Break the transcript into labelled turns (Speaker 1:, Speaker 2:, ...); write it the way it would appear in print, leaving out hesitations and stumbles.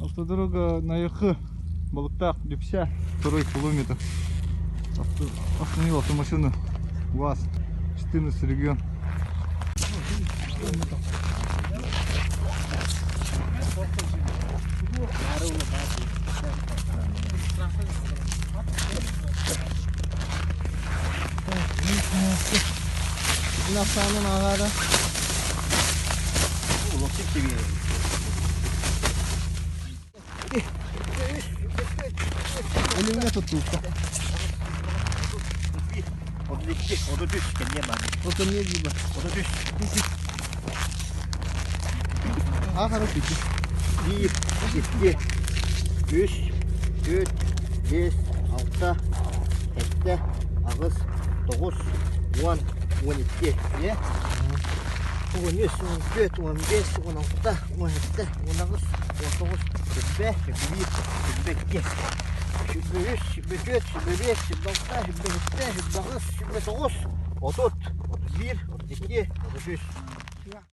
Speaker 1: Автодорога Найахы, Балыктаах, Дүпсэ, второй километр. Остановил автомашину УАЗ, 14 регион. Нафтанын ағара. Элиҥҥэ туттуука.
Speaker 2: 32, 33 кэнниэ баар.
Speaker 1: Ол кэнниэ дии ба.
Speaker 2: 33.
Speaker 1: Аахара кити.
Speaker 2: 1, 2, 3, 4, 5, 6, 7, 8, 9, 10, 12. Ийэ. 13, 14, 15, 16, 17, 18, 19, 20, 21, 22, 23, 24, 25, 26, 27, 28, 29, 30, 31, 32, 33.